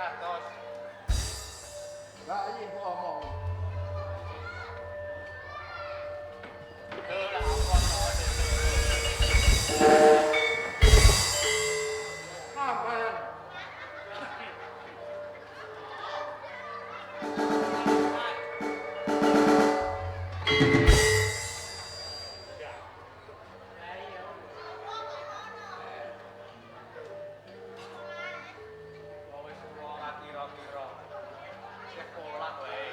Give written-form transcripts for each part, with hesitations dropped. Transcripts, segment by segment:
100. Lah iya kok omong. Aman. Wis ora kira-kira. Sekolah wae.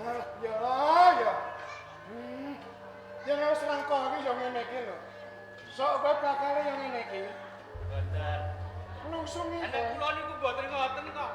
Ah, ya ya. Yen wis rangko iki ya ngene iki lho. Sok kowe bakal ya ngene iki. Mboten. Nungsungi Nek kula niku mboten ngoten kok.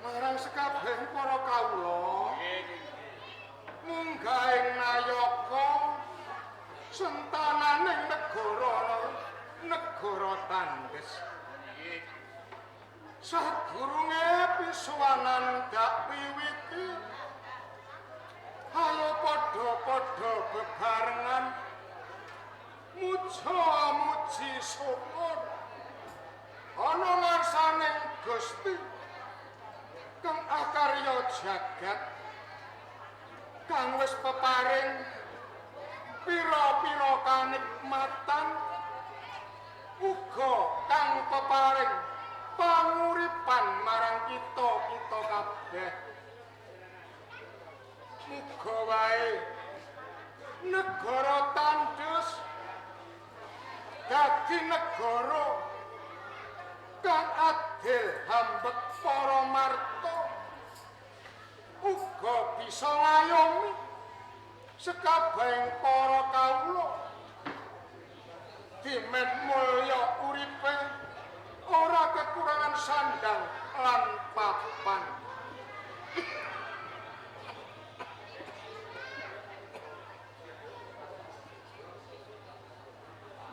Marang sekabeh para kawula. Munggahing nayaka sentananing negara negara Tandes. Sadurunge pisuwanan dak wiwiti, ayo padha-padha bebarengan muja muji syukur ana ngarsaning Gusti kang akarya jagat kang wis peparing pira-pira kanikmatan uga kang peparing panguripan marang kita-kita kabeh. Muga wae negara Tandes dadi negara kang adil hambek para marta, uga bisa ngayomi sekabehing para kawula. Dimen mulya uripe, ora kekurangan sandang lan papan.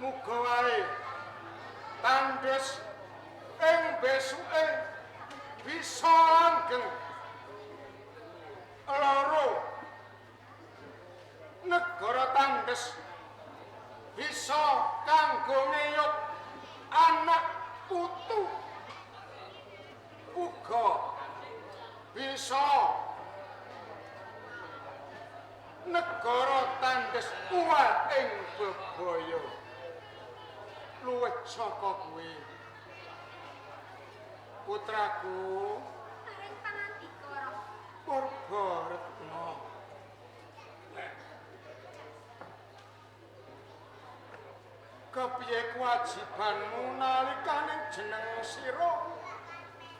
Muga wae Tandes ing besuke bisa langgeng. Loro, negara Tandes bisa kanggo ngeyut anak putu, uga bisa negara Tandes kuwat ing bebaya. Luwih saka kuwi, putraku Paring pangandika, Rama. Purba Retna, kepiye kewajibanmu nalikane jeneng sira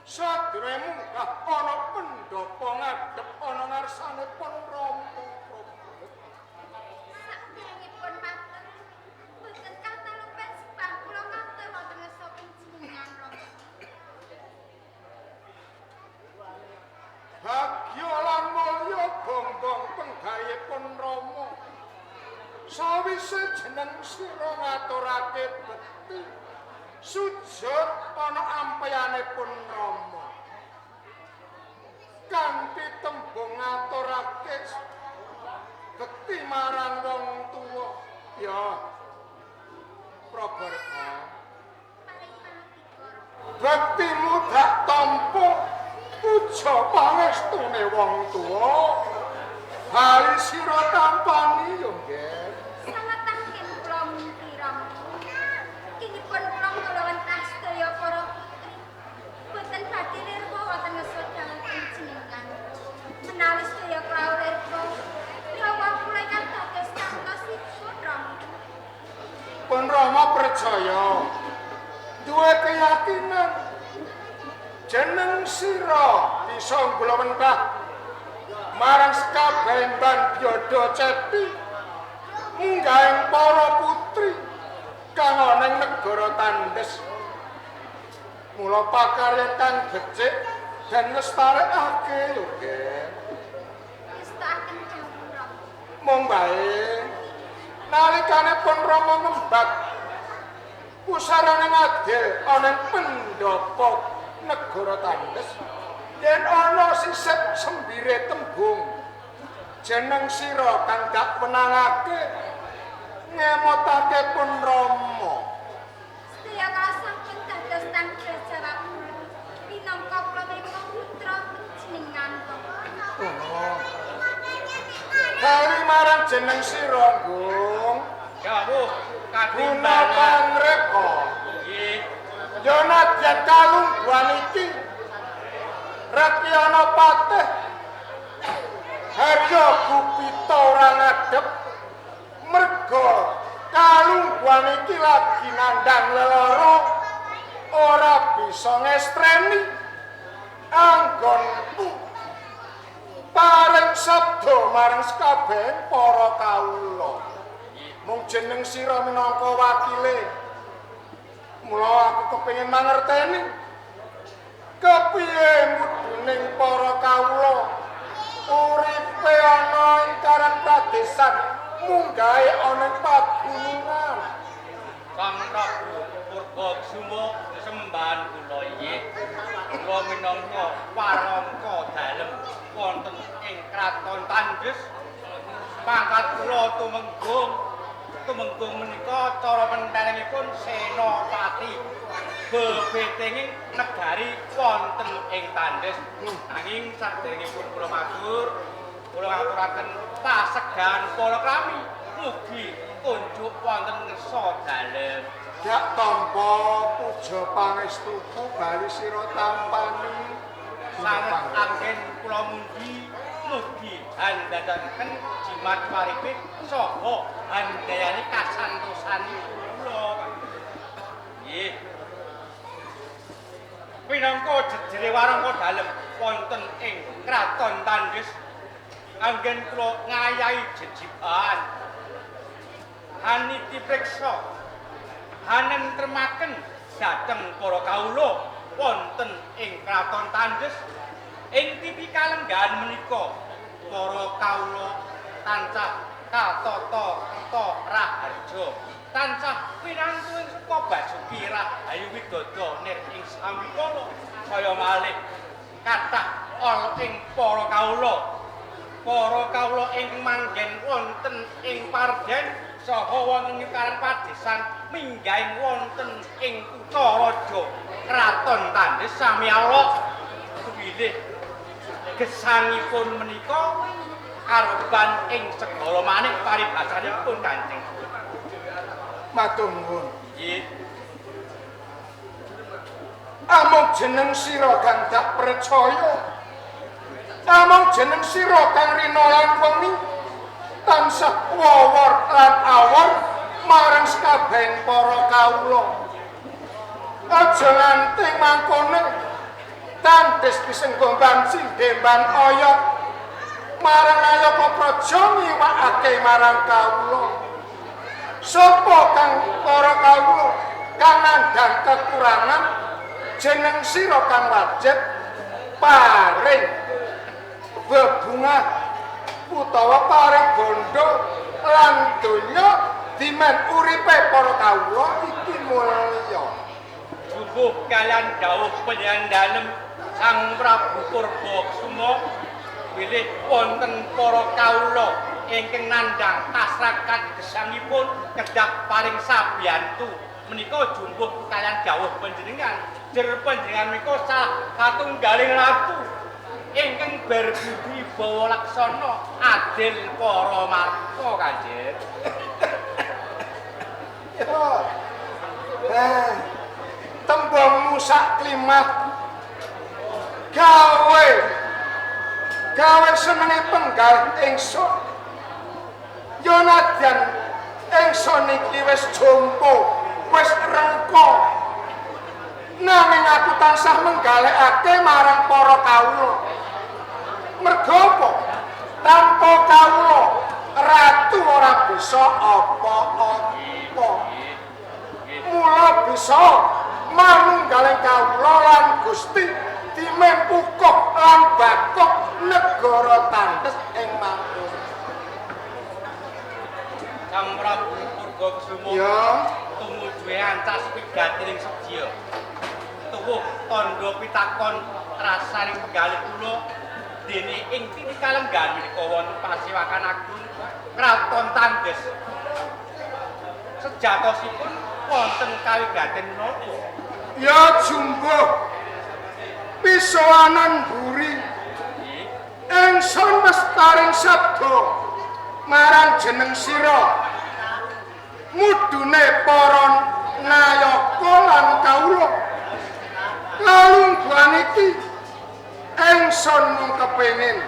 sadurunge munggah ana pendhapa ngadhep ana ngarsanipun Rama? Sakderengipun matur, boten katalupen sebab kula katur wonten ngarsa panjenengan, Rama. Bagya lan mulya gombong penggayipun Rama sawise jeneng sira ngaturake bekti sujud ana ampeyanipun Rama kanthi tembung ngaturake bekti marang wong tuwa. Ya Prabaretna, Paring pangandika, Rama. bektimu dak tampa puja pangestune wong tuwa. Bali sira tampani yo, Nggih. Sangatangken kula mungki, Rama. Kinipun kula nglawentah sedaya para putri. Boten badhe nirwa wonten ngarsa dawuh panjenengan. Menawi sedaya kula lirwa, Rama percaya duwe keyakinan jeneng sira bisa nggulawentah marang sekabehing Byada Ceti munggahing para putri kang ana ing negara Tandes. Mula pakaryan kang becik dan lestarekake lho, Gen. Ngestakaken dawuh Rama. Mung bae nalikane pun Rama ngembat pusarane ngadil ana ing pendhapa negara Tandes, yen ana sisip sembire tembung jeneng sira kang dak wenangake ngemotake pun Rama. Sedaya kala sampun dados tanggung jawab minangka kula menika putra panjenengan. Oh. Kali marang jeneng sira, Gung. Dawuh Guna katimbalan. pangreka. Nggih. Ya nadyan kalungguhan iki Rakyana patih Harya Gupita ora ngadhep merga kalungguhan iki lagi nandhang lelara ora bisa ngestreni anggonku paring sabda marang sekabehing para kawula. Mung jeneng sira minangka wakile. Mula aku kepengin mangerteni kepiye muduning para kawula uripe ana ing karang pradesan munggahe ana ing pagunungan. Sang Prabu Purba Kusuma sembahan kula inggih. Kula minangka warangka dalem wonten ing kraton Tandes. Pangkat kula tumenggung. Tumenggung menika cara pentelengipun senopati bebetinging negari wonten ing Tandes. Nanging saderengipun kula matur, kula ngaturaken pasegahan palakrami mugi kunjuk wonten ngersa dalem. Dak tampa puja pangestuku bali sira tampani. Sanget anggen kula mundi mugi handadaken jimat paripit saha handayani kasantosani kula. Nggih. Minangka jejere warangka dalem wonten ing kraton Tandes, anggen kula ngayahi jejiban. Haniti priksa hanentremaken dhateng para kawula wonten ing kraton Tandes. Ing tipi kalenggahan menika para kawula tansah katata kerta raharja, tansah pinantu ing suka basuki rahayu widodo nir ing sambikala. Saya malih kathah ala ing para kawula. Para kawula ingkang manggen wonten ing parden saha wonten ing karang padesan minggahing wonten ing kutha raja kraton Tandes sami alok bilih gesangipun menika kareban ing segara manik paribasanipun Kanjeng. Matur nuwun. Nggih. Amung jeneng sira kang dak percaya. Amung jeneng sira kang rina lan wengi tansah wowor lan awor marang sekabehing para kawula. Aja nganti mangkone Tandes disenggombang sindemban oyot marang Nayaka Praja ngiwakake marang kawula. Sapa kang para kawula kang nandhang kekurangan jeneng sira kang wajib paring bebungah utawa paring bondo lan donya dimen uripe para kawula iki mulya. Jubuh kalian dawuh panjenengan dalem Sang Prabu Purba Kusuma bilih wonten para kawula ingkang nandhang kasrakat gesangipun kedah paring sabiyantu. Menika jumbuh kalian dawuh panjenengan. Jer panjenengan menika salah satunggaling ratu ingkang berbudi bawa laksana adil para marta Kanjeng. Ya. Tembangmu sak klimah gawe gawe senenge penggalih ingsun. Ya nadyan ingsun iki wis jompo wis rengka. Nanging aku tansah menggalekake marang para kawula. Merga apa? Tanpa kawula ratu ora bisa apa-apa. Mula bisa manunggaling kawula lan Gusti dimempukuh lan bakuh negara Tandes ing mangkon. Sang Prabu Purba Kusuma. Ya, tumuju ancas wigatining sedya. Tuwuh tandha pitakon rasaning penggalih kula dene ing titi kalenggahan menika wonten pasewakan agung Kraton Tandes. Sejatosipun wonten kawigaten menapa? Ya jumbuh pisowanan buri. Ingsun wis paring sabda marang jeneng sira. Mudune para nayaka lan kawula. Lalungguhan iki ingsun mung kepengin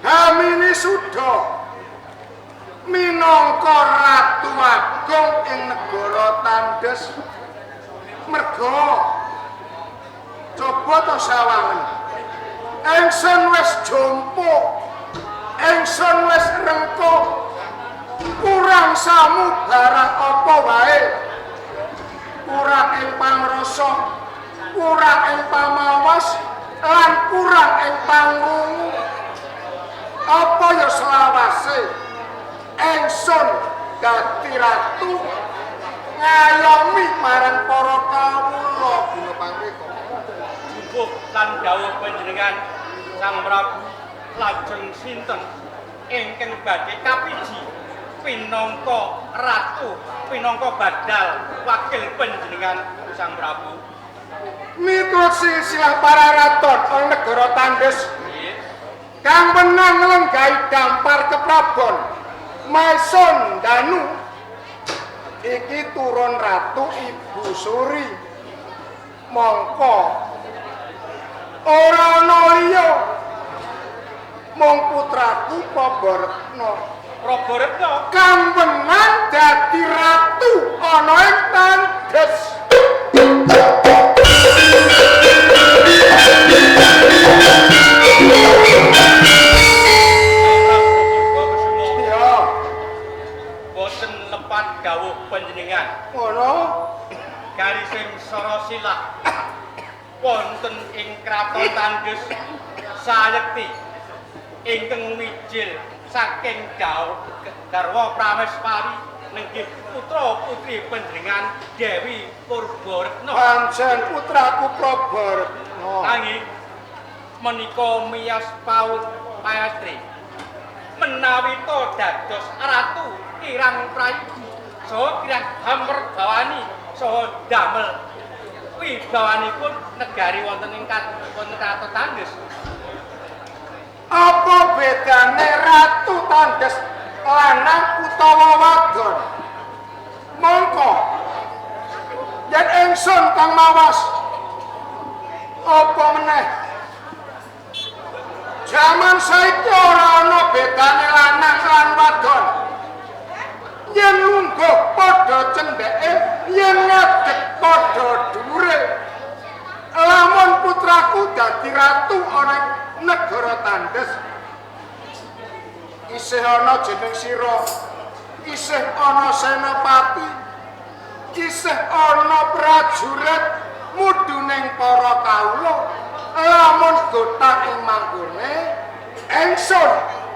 Hamini Suda minangka ratu agung ing negara Tandes. Merga coba to sawangen. Ingsun wis jompo, ingsun wis rengko, kurang samu barang apa wae, kurang ing pangrasa, kurang ing pamawas, lan kurang ing pangrungu. Apa ya selawase ingsun dadi ratu ngayomi marang para kawula guna pangreka. Jumbuh lan dawuh panjenengan Sang Prabu lajeng sinten ingkang badhe kapiji pinangka ratu, pinangka badal wakil panjenengan Sang Prabu? Miturut silsilah para raton ing negara Tandes kang menang nglenggahi dampar keprabon Maison Danu iki turun ratu Ibu Suri. Mongko ora ana liya mung putraku Prabaretna. Prabaretna kang menang dadi ratu ana ing Tandes. Ya, boten lepat dawuh panjenengan. Ngono. Garising Sarasilah wonten ing Kraton Tandes sayekti ingkang mijil saking garwa Prameswari nenggih putra putri panjenengan Dewi Purbaretna. Pancen putraku Prabaretna. Nanging menika miyos paut payastri menawi to dados ratu kirang prayugi saha kirang hamperbawani saha damel wibawanipun negari wonten ing wonten Kraton Tandes. Apa bedane ratu Tandes lanang utawa wadon? Mongko yen ingsun kang mawas apa meneh jaman saiki ora ana bedane lanang lan wadon. Yen lungguh padha cendheke, yen ngadeg padha dhuwure. Lamun putraku dadi ratu ana negara Tandes, isih ana jeneng sira, isih ana senopati, isih ana prajurit muduning para kawula. Lamun gothak ing manggone ingsun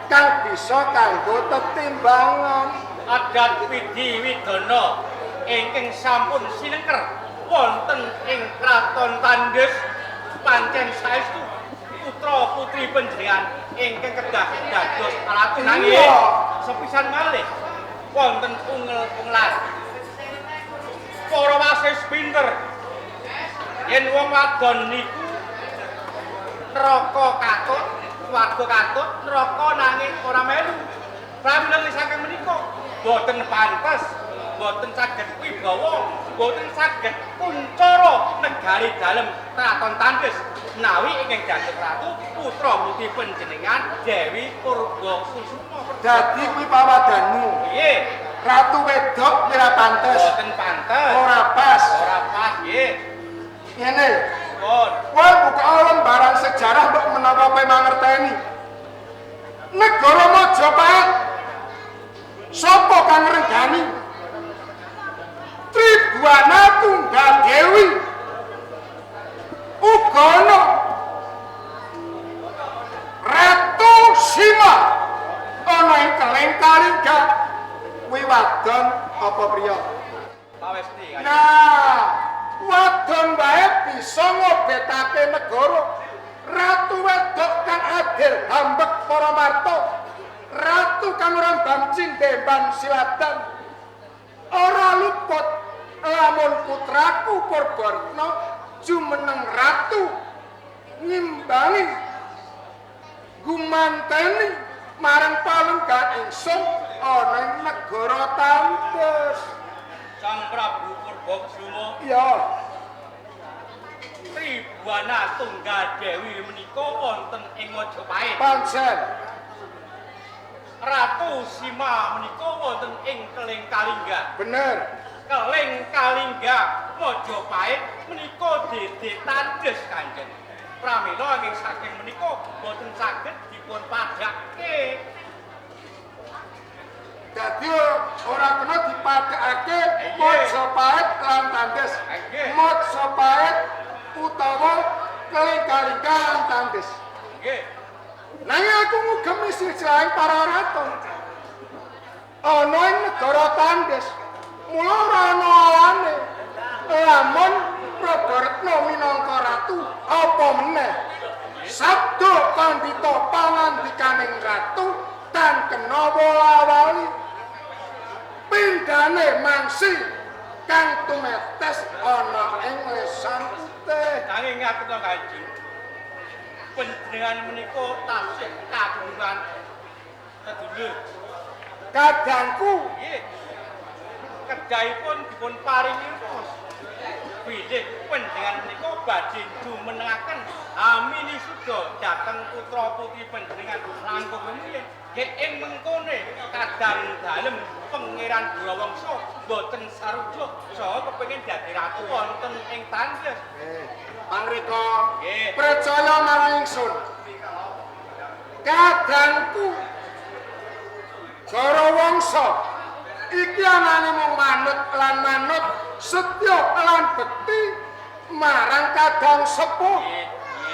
kang bisa kanggo tetimbangan. Adat widhi widana ingkang sampun sinengker wonten ing Kraton Tandes pancen saestu putra putri panjenengan ingkang kedah dados ratu. Nanging sepisan malih wonten ungel-ungelan para wasis pinter yen wong wadon niku neraka katut, swarga katut, neraka nanging ora melu. Pramila saking menika boten pantes, boten saged wibawa, boten saged kuncara negari dalem Kraton Tandes menawi ingkang dados ratu putra putri panjenengan Dewi Purba Kusuma. Dadi kuwi pawadanmu. Nggih. Ratu wedok ora pantes. Boten pantes. Ora pas. Ora pas nggih. Ngene. Pun. Kowe buka lembaran sejarah mbok menawa kowe mangerteni. Negara Majapahit sapa kang ngrenggani? Tribhuwana Tunggadewi. Uga ana Ratu Sima ana ing Keling Kalingga. Kuwi wadon apa priya? Pawesti. Nah, wadon wae bisa ngobetake negara. Ratu wedok kang adil hambek para marta. Ratu kang ora bamcin demban siladan. Ora luput lamun putraku Purbarna jumeneng ratu ngimbangi gumanteni marang palenggan ingsun ana ing negara Tandes. Sang Prabu Purbakusuma. Iya. Tribhuwana Tunggadewi menika wonten ing Majapahit. Pancen. Ratu Sima menika wonten ing Keling Kalingga. Bener. Keling Kalingga Majapahit menika dede Tandes Kanjeng. Pramila ing saking menika boten saged dipun padhakke. Dadi ora kena dipadhakake Majapahit lan Tandes. Majapahit utawa Keling Kalingga lan Tandes. Nggih. Nanging aku ngugemi silsilahing para ratu. Ana ing negara Tandes. Mula ora ana alane. Lamun Prabaretna minangka ratu apa meneh? Sabda pandhita pangandikaning ratu tan kena wola-wali. Pindhane mangsi kang tumetes ana ing lesan putih. Nanging ngaten Kanjeng. Panjenengan menika tasih kagungan sedulur. Kadangku nggih. Kedahipun dipun paringi ros. Bilih panjenengan menika badhe jumenengaken amini suda dhateng putra-putri panjenengan langkung rumiyin. Nggih ing mengkone kadang dalem Pangeran Durawangsa boten sarujuk saha kepengin dadi ratu wonten ing Tandes. Pangrika percaya marang ingsun. Kadangku Jarawangsa iki anane mung manut lan manut setya lan bekti marang kadang sepuh.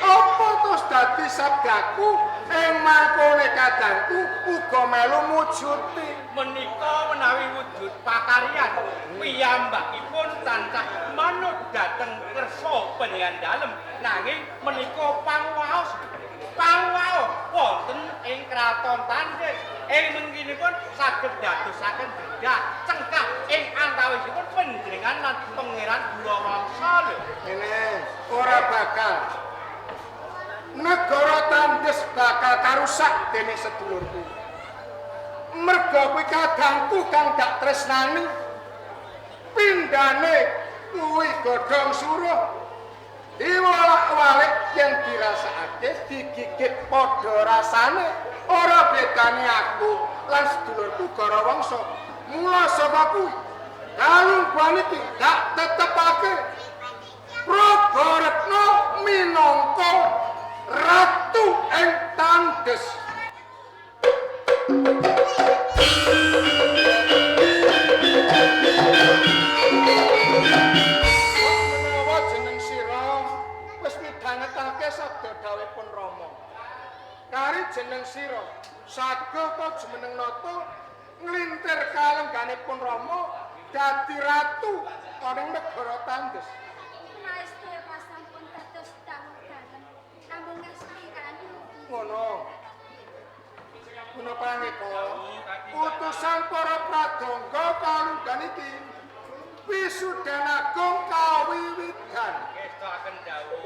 Apa terus dadi sabdaku ing mangkone kadangku uga melu mujuti. Menika menawi wujud pakaryan piyambakipun tansah manut dhateng kersa panjenengan dalem, nanging menika pangwaos pangwaos wonten ing kraton Tandes. Ing mengkinipun saged dadosaken jedah cengkah ing antawisipun panjenengan lan Pangeran Durawangsa lho. Ngene ora bakal negara Tandes bakal karusak dening sedulurku. Merga kuwi kadangku kang dak tresnani. Pindhane kuwi godhong suruh. Diwolak-walik yen dirasakake digigit padha rasane. Ora bedane aku lan sedulurku Garawangsa. Mula saka kuwi kalungguhan iki dak tetepake Prabaretna minangka ratu ing Tandes. Menawa jeneng sira wis midhangetake sabda dawuhipun Rama. Kari jeneng sira saged ta jumeneng nata nglintir kalengganipun Rama dadi ratu ana ing negara Tandes. Maestro sampun dados dawuh dalem namung ngesti kanu. Ngono. Ngono pangeka. Utusan para pradangga kalunggan iki wisudan agung kawiwidan. Ngestokaken dawuh.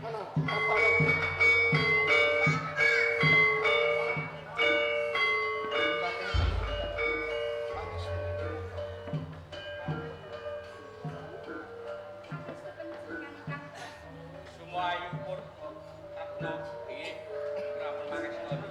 Ngono, apa Sumayu Purba nggih. Rampun mangestoni.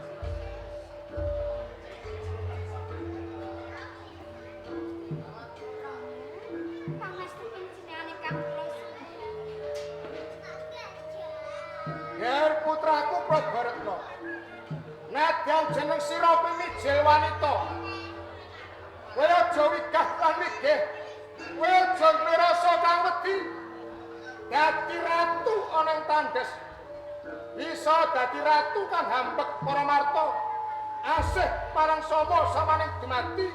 Senadyan jeneng sira pimijil wanita. Kowe aja wigah lan wigih. Kowe aja ngrasa kang wedi. Dadi ratu ana ing Tandes. Bisa dadi ratu kang hambek para marta. Asih marang sama samaning dumadi,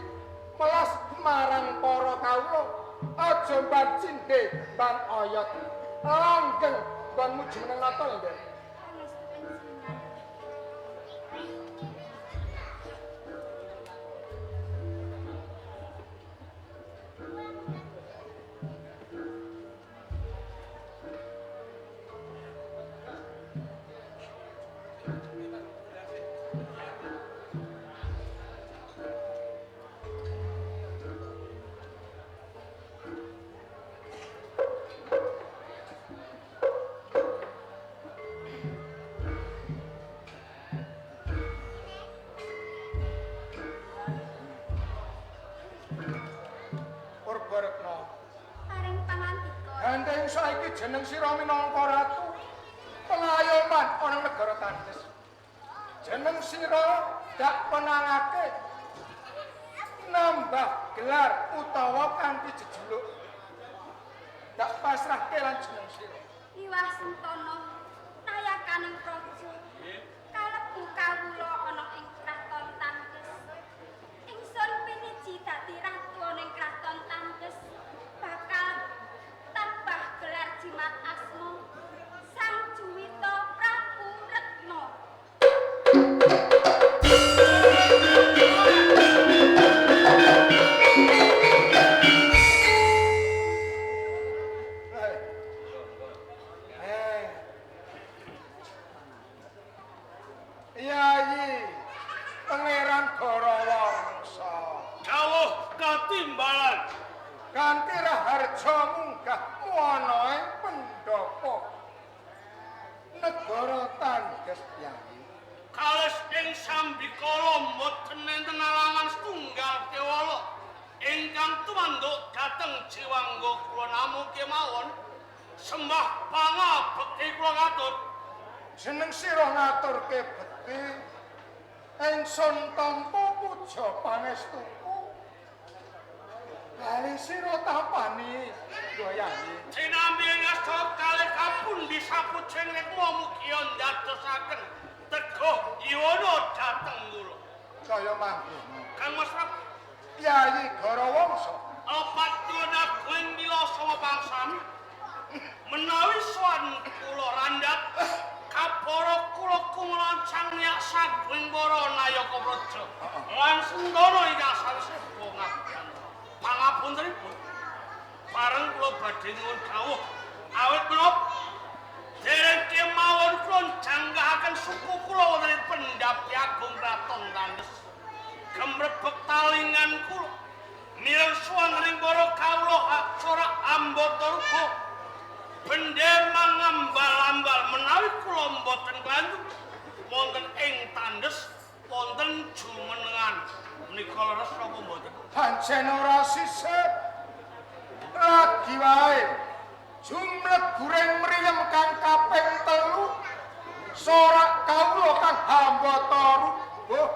melas marang para kawula. Aja mban cindhe mban oyot. Langgeng nggonmu jumeneng nata lho, Ndek. Pangestu panjenengan. Purbaretna. Paring pangandika. Gandeng saiki jeneng sira minangka ratu pengayoman ana negara Tandes. Jeneng sira dak penangake nambah gelar utawa kanthi jejuluk. Dak pasrahke lan jeneng sira. Iwah Sentana nayakaning praja. Kalebu kawula ana ing kraton Tandes. Ingsun piniji dadi ratu ana ing kraton Tandes. Bakal tambah gelar jimat asma Sang Juwita Prabu Retna. Eh. Yayi Pangeran Gorawangsa. Dawuh katimbalan. Kanthi raharja munggah wana ing pendhapa negara Tandes Yayi. Kales ing sambikala mboten enten alangan setunggal kewala ingkang tumanduk dhateng jiwangga kula namung kemawon sembah pangabekti kula ngatur. Jeneng sira ngaturke bekti ingsun tampa puja pangestuku. Bali sira tampani lho Yayi. Sinambi ngasta kalih kapundi sapujeng rikma mugi ndadosaken teguh yuwana dhateng kula. Kaya mangkono. Kang Mas Prabu Yayi Gorawangsa. Opat nyuwun agung mila saha bangsami. Menawi sowan kula randhat kapara kula kumlancang niyak sagung para nayaka praja. Lan sendana ingkang sanseba ngabdian. Pangapuntenipun. Bareng kula badhe nyuwun dawuh awit menapa dereng kemawon kula janggahaken suku kula wonten ing pendhapi agung kraton Tandes. Gemrebek talingan kula mireng suwangring para kawula sorak ambata rupa bendhe mangambal-ambal menawi kula mboten klantu wonten ing Tandes wonten jumenengan menika leres napa mboten? Pancen ora sisip. Lagi wae jumleburing mriyem kang kaping 3 sorak kawula kang hambata rubuh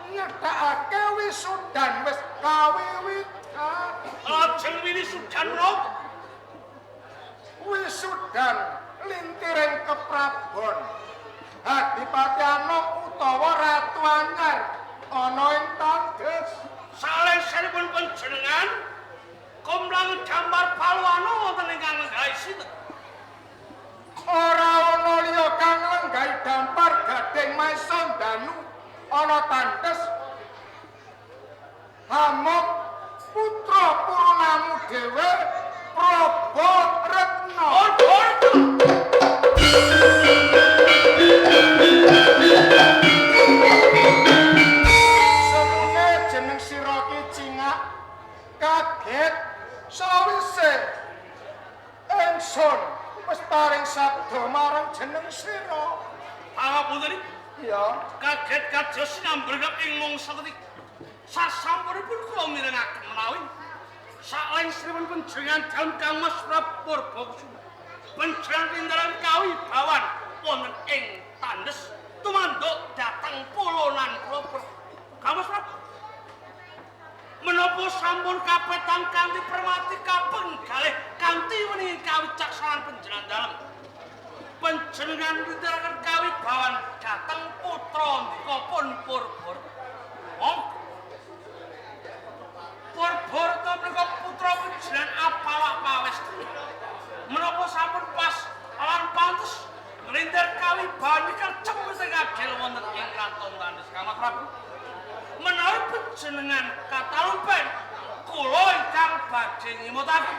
nyedhakake wisudan wis kawiwitan. Lajeng wisudan menapa? Wisudan lintiring keprabon Adipati Anom utawa Ratu Anyar ana ing Tandes. Salengseripun panjenengan komlang gambar paluana wonten ingkang nggahi sinten? Ora ana liya kang nggahi dampar gading maesa ndanu ana Tandes. Hamok putra Purnamu dhewe Praba Retna. Semune jeneng sira ki cingak kaget sawise ingsun wis paring sabda marang jeneng sira. Pangapunten. Iya, kaget kados sinambrep ing mangsa ketika sasampunipun kula mirengaken menawi salengseripun panjenengan dalem Kang Mas Prabu Purbakusuma panjenengan pinteran kawibawan wonten ing Tandes tumanduk dhateng polonan kadang kanthi permati kapenggalih kanthi weningi kawicaksanan panjenengan dalem. Panjenengan nglintiraken kawibawan dhateng putra ndika pun Purbor. Monggo. Purbor menika putra panjenengan apawak pawesti. Menapa sampun pas lan pantes nglintir kawibawan nyekel cempe adil wonten ing kraton Tandes Kang Mas Prabu. Menawi panjenengan katalumpen kula ingkang badhe ngemutaken.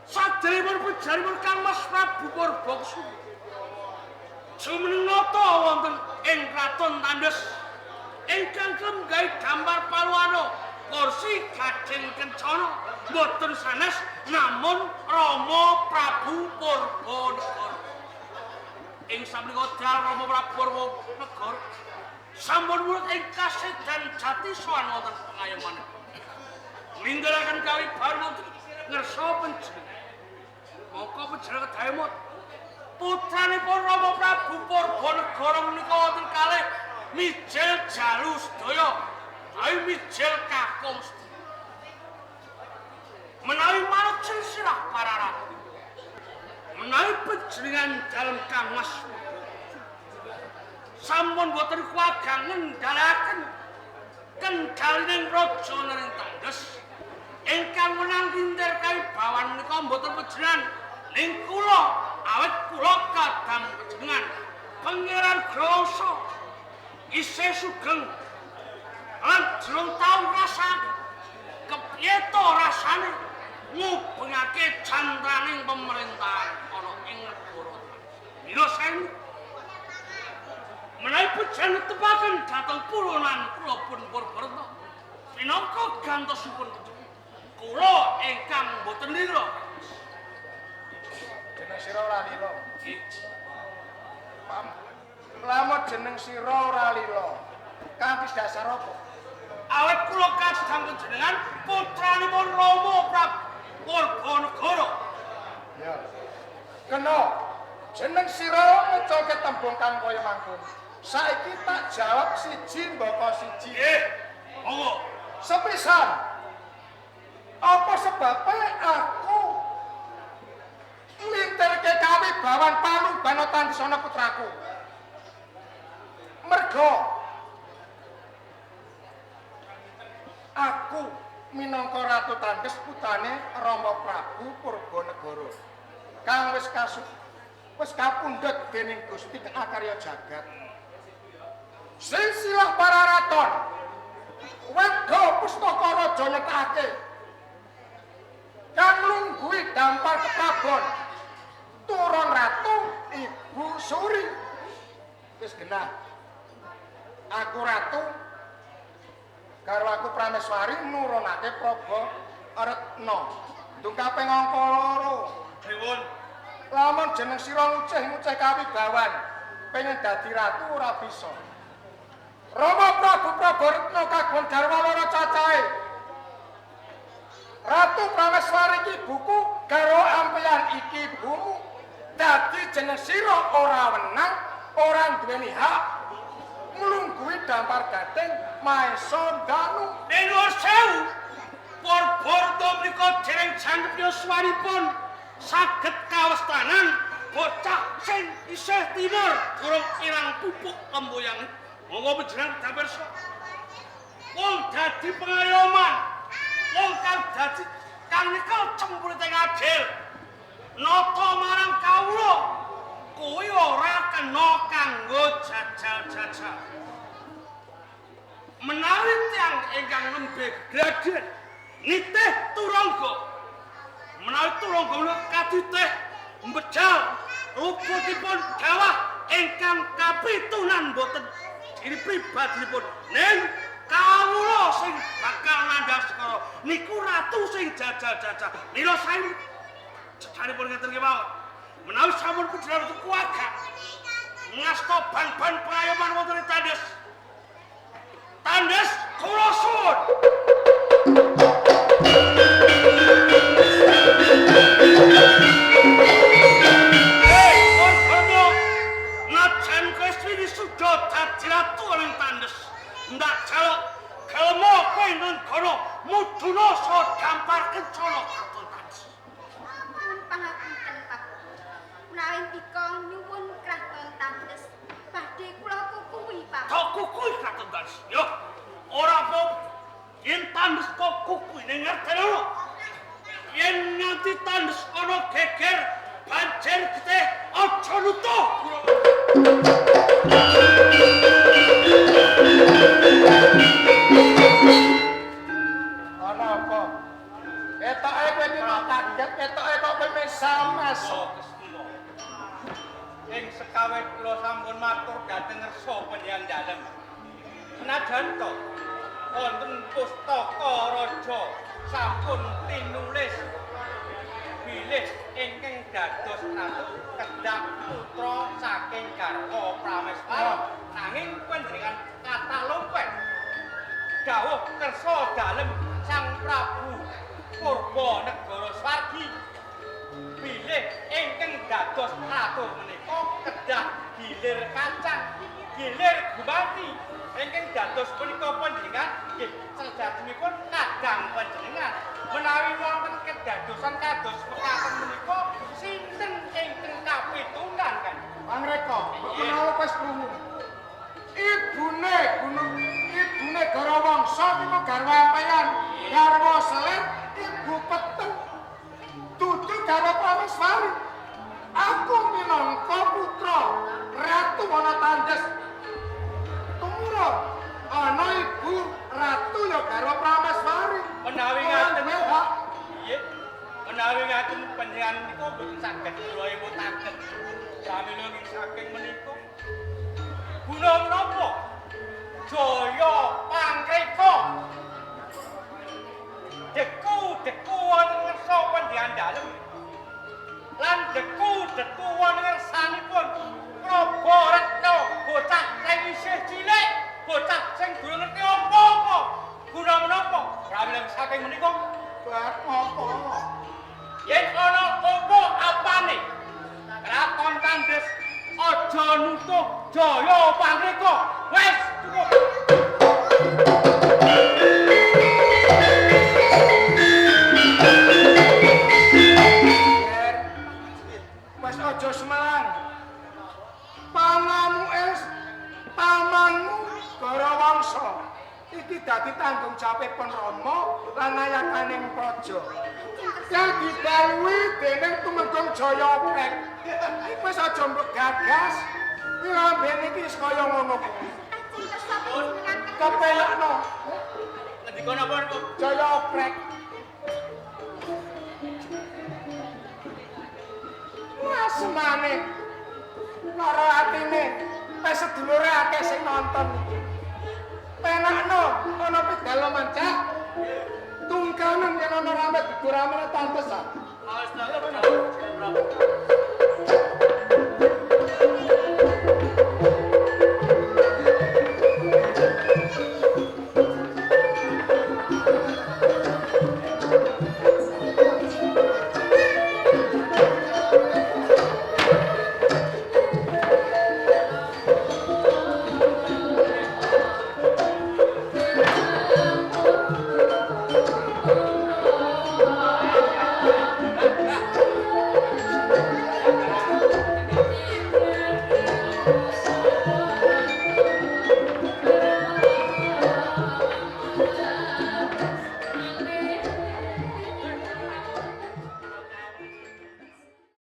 Saderengipun panjenenganipun Kang Mas Prabu Purbakusuma jumeneng nata wonten ing kraton Tandes ingkang klenggahi dampar paluwana kursi gading kencana mboten sanes namun Rama Prabu Purbanegara. Ing samenika dal Rama Prabu Purbanegara sampun wurut ing kasedan jati sowan wonten pengayoman. Nglindaraken kawibawan wonten ngersa panjenengan. Mongko panjenengan kedahemut putranipun Rama Prabu Purbanegara menika wonten kalih mijil jalu sedaya, awi mijil kakung sedaya. Menawi manut silsilah para ratu, menawi panjenengan dalem Kang Mas sampun boten kuwagang ngendhalakaken kendhalining raja nering Tandes ingkang menang lintir kawibawan menika mboten panjenengan ning kula, awit kula kadang panjenengan Pangeran Grasa isih sugeng lan durung tau ngrasakake kepiye to rasane ngubengake jantraning pemerintahan ana ing negara. Mila sae menawi panjenengan tepaken dhateng pulonan kula pun Purbarta minangka gantosipun kula ingkang boten lila. Jeneng sira ora lila. Lamun jeneng sira ora lila, kanthi dasar apa? Awit kula kadang panjenengan putranipun Rama Prabu Purbanegara. Ya. Kena jeneng sira ngecake tembung kang kaya mangkono. Saiki tak jawab siji mbaka siji. Nggih. Monggo. Sepisan. Apa sebabe aku nglintirke kawibawan Palumbana Tandisana putraku? Merga aku minangka Ratu Tandes putrane Rama Prabu Purbanegara kang wis wis kapundhut dening Gusti Akarya jagat. Silsilah para raton wedha pustaka raja nyetake kang nglungguhi dampar keprabon turun ratu Ibu Suri. Wis genah aku ratu karo aku Prameswari nurunake Praba Retna. Ndung kaping angka 2. Pripun? Lamun jeneng sira nguceh-nguceh kawibawan pengen dadi ratu ora bisa. Rama Prabu Prabaretna kagungan garwa loro cacahe. Ratu Prameswari iki ibuku, garwa ampeyan iki ibumu. Dadi jeneng sira ora wenang, ora duweni hak nglungguhi dampar gading Maesa Danu. Nuwun sewu. Purbarta menika dereng jangkep yuswanipun saged kawestanan bocah sing isih timur durung irang pupuk lemboyang. Monggo panjenengan dapirsa. Wong dadi pengayoman, wong kang dadi kang nyekel cempurite adil. Nata marang kawula kuwi ora kena kanggo jajal-jajal. Menawi tiyang ingkang nembe gegladen nitih turangga, menawi turangga menika kaditih mbejal luputipun dawah ingkang kapitunan boten diri pribadinipun ning kawula sing bakal nandhang sekara niku ratu sing jajal-jajal. Mila sae jejanipun ngeten kemawon. Menawi sampun panjenengan kuwagak ngasta ban-ban pengayoman wonten ing Tandes. Tandes kula suwun. Hei, Purbarta, najan kowe sudah dadi ratu ning Tandes, ndak jaluk Gelemo kowe Nenggana mudhuna saha dampar kencana kraton Tandes. Nyuwun pangapunten Pak. Menawi ndika nyuwun kraton Tandes badhe kula kukuhi Pak. Tok kukuhi kraton Tandes. Yo, ora apa yen Tandes kok kukuhi ning ngerteni. Yen nganti Tandes ana geger banjir getih aja nutuh. Ana apa? Ketoke kowe iki kok kaget, ketoke kok kowe mesames. Ing sekawit kula sampun matur dhateng ngersa panjenengan dalem. Senajan to wonten pustaka raja sampun tinulis bilih ingkang dados ratu kedah putra saking garwa Prameswara, nanging panjenengan kathah lompet dawuh kersa dalem Sang Prabu Purba Negara Swargi bilih ingkang dados ratu menika kedah gilir kacang, gilir gumanti. Ingkang dados punika panjenengan nggih sejatosipun kadang panjenengan menawi wonten kedadosan kados mekaten menika sinten ingkang kapitunan kan? Pangreka, mbok menawa wis krungu. Ibune gunung, ibune Garawangsa niku garwa ampayan, garwa selir, ibu peteng, dudu garwa Prameswari. Aku minangka putra Ratu ana Tandes. Tumurun ana ibu ratu ya garwa Prameswari. Menawi ngaten nggih, menawi ngaten panjenengan niku mboten saged kula emutaken. Pramila ing saking menika guna menapa Jaya Pangreka deku-deku wonten ngersa panjenengan dalem lan deku-deku wonten ngersanipun Prabu Retna, bocah sing isih cilik, bocah sing durung ngerti apa-apa. Guna menapa pramila saking menika Bab apa? Yen ana apa apane Kraton Tandes aja nutuh Jaya Pangreka. Wis cukup. Wis aja semelang. Pamamu es, pamanmu Garawangsa iki dadi tanggung jawabipun Rama lan ayakaning praja. Yang didhawuhi dening Tumenggung Jaya Oprek. Iki wis aja mbok gagas. Lambene iki wis kaya ngono kuwi. Ajeng kersa panjenengan Kepelakno Ngendika napa niku? Jaya Oprek. Wah, semane. Lara atine, wis sedulure akeh sing nonton iki. Penakno ana pidaloman cak. Tungkanen yen ana rame dudu rame tantes ah. Awas dalem Prabu.